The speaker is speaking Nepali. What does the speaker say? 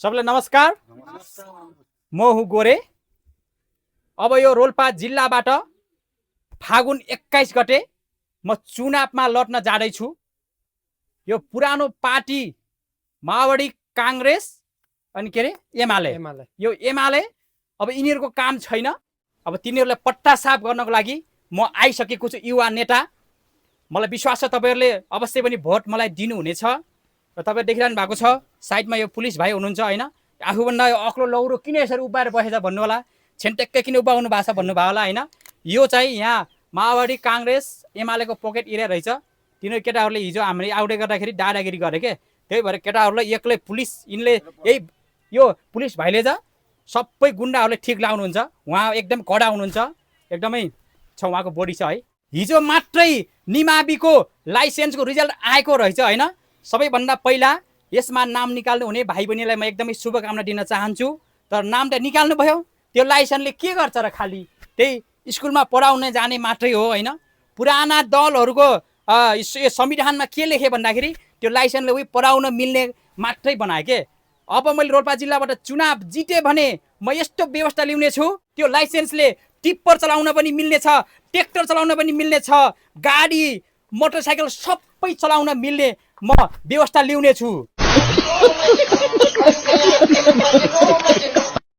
सबैलाई नमस्कार। म हुँ गोरे। अब यो रोल्पा जिल्लाबाट फागुन 21 गते म चुनावमा लड्न जाँदैछु। यो पुरानो पार्टी माओवादी कांग्रेस अनि के अरे एमाले, यो एमाले अब यिनीहरूको काम छैन। अब तिनीहरूलाई पट्टा साफ गर्नको लागि म आइसकेको छु युवा नेता। मलाई विश्वास छ तपाईहरुले अवश्य पनि भोट मलाई दिनुहुनेछ। र तपाईहरु देखिरहनु भएको छ साइडमा यो पुलिस भाइ हुनुहुन्छ हैन, आफूभन्दा यो अक्लो लौरो किन यसरी उभिएर बसेछ भन्नु होला, छेन्टेक्कै किन उभा हुनु भएको छ भन्नु भयो होला हैन। यो चाहिँ यहाँ माओवादी कांग्रेस एमालेको पकेट एरिया रहेछ। तिनीहरू केटाहरूले हिजो हामीले आउटे गर्दाखेरि दादागिरी गरे के, त्यही भएर केटाहरूलाई एक्लै पुलिस यिनले यही यो पुलिस भाइले चाहिँ सबै गुन्डाहरूले ठिक लाउनुहुन्छ। उहाँ एकदम कडा हुनुहुन्छ, एकदमै छ उहाँको बडी छ है। हिजो मात्रै निमाविको लाइसेन्सको रिजल्ट आएको रहेछ हैन। सबैभन्दा पहिला यसमा नाम निकाल्नु हुने भाइ बहिनीलाई म एकदमै शुभकामना दिन चाहन्छु। तर नाम त निकाल्नु भयो, त्यो लाइसेन्सले के गर्छ र? खाली त्यही स्कुलमा पढाउन जाने मात्रै हो हैन। पुराना दलहरूको संविधानमा के लेखे भन्दाखेरि त्यो लाइसेन्सले उही पढाउन मिल्ने मात्रै बनाए के। अब मैले रोल्पा जिल्लाबाट चुनाव जिते भने म यस्तो व्यवस्था ल्याउने छु, त्यो लाइसेन्सले टिप्पर चलाउन पनि मिल्ने छ, ट्र्याक्टर चलाउन पनि मिल्ने छ, गाडी मोटरसाइकल सबै चलाउन मिल्ने म व्यवस्था ल्याउने छु।